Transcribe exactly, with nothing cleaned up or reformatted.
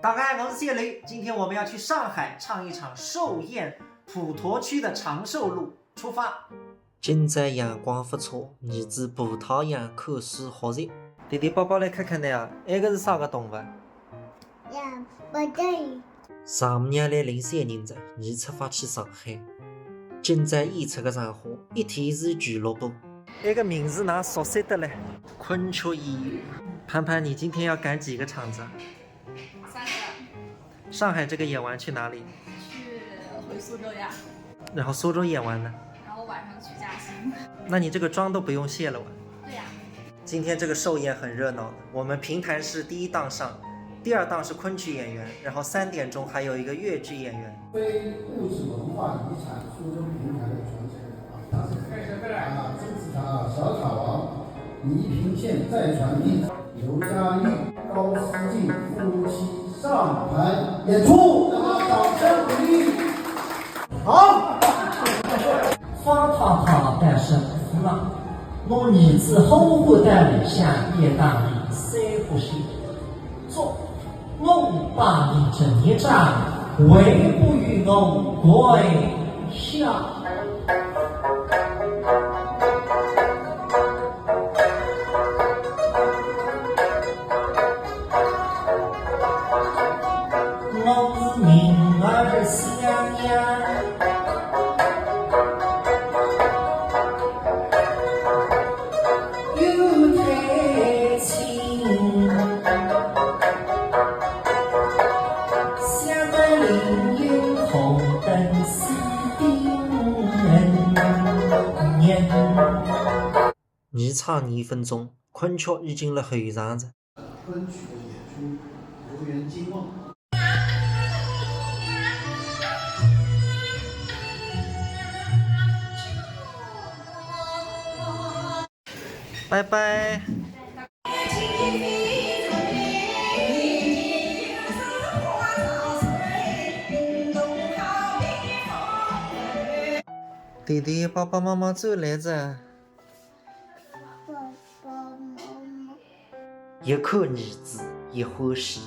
大家好，我是谢雷，今天我们要去上海唱一场寿宴，普陀区的长寿路，出发。今朝阳光不错，儿子葡萄牙口水好热。弟弟，包包来看看呢啊，埃个是啥个动物？呀，不对。丈母娘来领小人哉，伲出发去上海。今朝演出个场化，一天是俱乐部。埃个名字哪熟悉得嘞？昆曲演员。潘潘，你今天要赶几个场子啊？三个。上海这个演完去哪里？去回苏州呀。然后苏州演完呢？然后晚上去嘉兴。那你这个妆都不用卸了哇？对呀。今天这个寿宴很热闹的，我们评弹是第一档上，第二档是昆曲演员，然后三点钟还有一个越剧演员。非物质文化遗产苏州评弹的传承人啊，啊，曾子堂啊，小卡王，黎平县再传弟子刘嘉丽、高思静夫妻上台演出，大家掌声鼓励。好。方太太诞生了，我儿子好好在里向一打理三不行，做 我把你这孽障，为不与我跪下。我是人儿想呀，有太清。 伲唱廿分钟，昆曲已经辣后场哉。昆曲的演出，游园惊梦。 拜拜。弟弟，爸爸妈妈转来哉。爸爸妈妈。一看儿子，一欢喜。